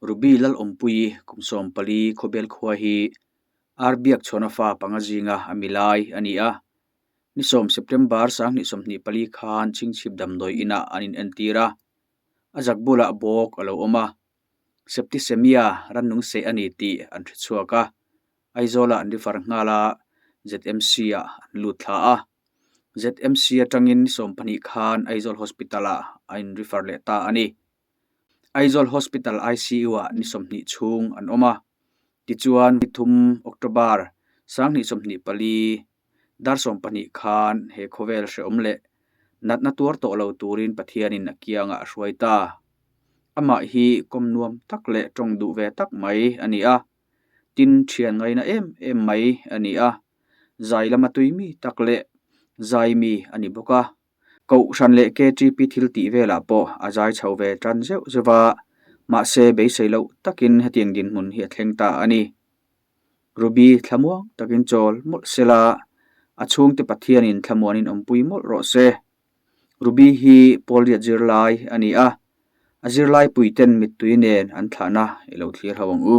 Ruby Lalawmpuii kum 14 Khawbel khua hi Ar Biakchhawna fa panga zinga a mi lai a ni a. Ni 10 September 2024 khan Chhingchhip damdawi inah an inentir a, a zak bulah bawk a lo awm a. Septicemia rannung seh a ni tih an hre chhuak a, Aizawlah an refer nghal a, ZMC-ah an lut thla a. ZMC atangin ni 12 khan Aizawl Hospital-ah a in refer leh ta a ni. Aizawl Hospital ICU-ah ni 20 chhung an awm a. Tichuan, ni thum October 2024 dar 12 khan he khawvel hrehawm leh natna tuar tawh lo turin Pathianin a kiangah a hruai ta. Amah hi kawm nuam tak leh tawng duh ve tak mai a ni a. Tin thian ngaina em em mai a ni a, zai lama tui mi tak leh zai mi a ni bawk a. Kohhran leh KTP thil tih velah pawh a zai chho ve tan zeuh zeuh a, mahse beisei loh takin hetiang dinhmun hi a thleng ta a ni. Ruby thlamuang takin chawl mawlh sela, a chhungte Pathianin thlamuanin awmpui mawlh rawh se. Ruby hi Pawlriat zirlai a ni a, a zirlai puiten mittui nen an thlahna i lo thlir ho ang u.